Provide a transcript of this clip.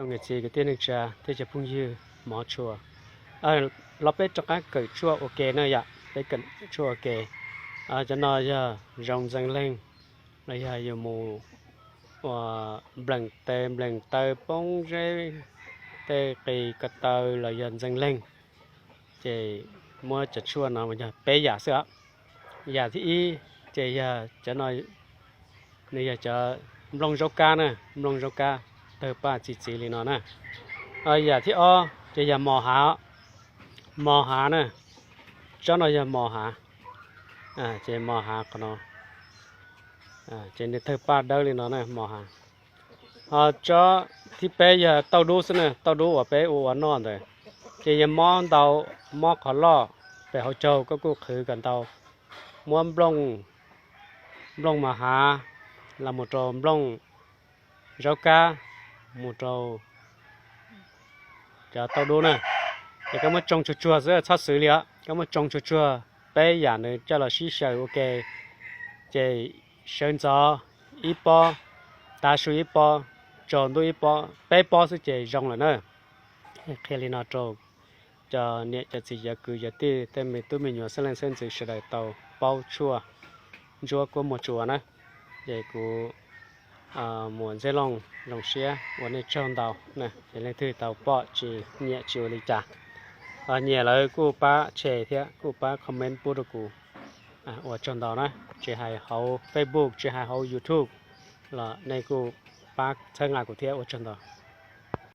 Niam txiv kwv tij neej tsa thiab cov phooj ywg hmov tshua, los peb rov qab kawm tshuaj ua ke na yom, peb kawm tshuaj ua ke. Cov no yog zoo ntxeev leeg, los yog yus mus ua nplees tes nplees taw poob zeb, tej qis ko taw los yog ntxeev leeg, ces muab cov tshuaj no yog peb yam xwb os. Yam thib ib ces yog cov no, nws yog cov nplooj zaub kab na, nplooj zaub kab tawg paj txi txiv li no na. Yam thib ob ces yog mos hav, mos hav na, tsob no yog mos hav, ces mos hav qhov no, ces nws tawg paj dawb li no na, mos hav. Ho tsob thib peb yog tauj dub xwb na, tauj dub uas peb ua ua noj ntawd, ces yog mob ntau, mob qhov loj pem hauv caug koj kuj qhwv kom ntau, muab nplooj mos hav los mus rau nplooj zaub kab, mus rau cov tauj dub na, ces koj muab tsoo tsuag tsuag xwb, txhob xwv li os, koj muab tsoo tsuag tsuag, peb yam ntawd coj los sib xyaw ua ke, ces sawv ntxov ib pob, tav su ib pob, tsaus ntuj ib pob, peb pob xwb ces zoo lawm na. Qhia li no rau cov niam cov txiv cov kwv cov tij tej me tub me nyuam xeeb leej xeeb ntxwv sawv daws tau paub tshuaj ntsuab kuab muag tsua na. Ces kuv Muam Ntxeb Looj zoo siab ua nej tsaug ntau na. Ces leej twg tau pom tsis nyiam tsis ua li cas, nyiam lawm kuj pab share thiab kuj pab comment pub rau kuv. Ua tsaug ntau na. Tsis hais hauv Facebook tsis hais hauv YouTube los nej kuj pab txhawb nqa kuv thiab, ua tsaug ntau.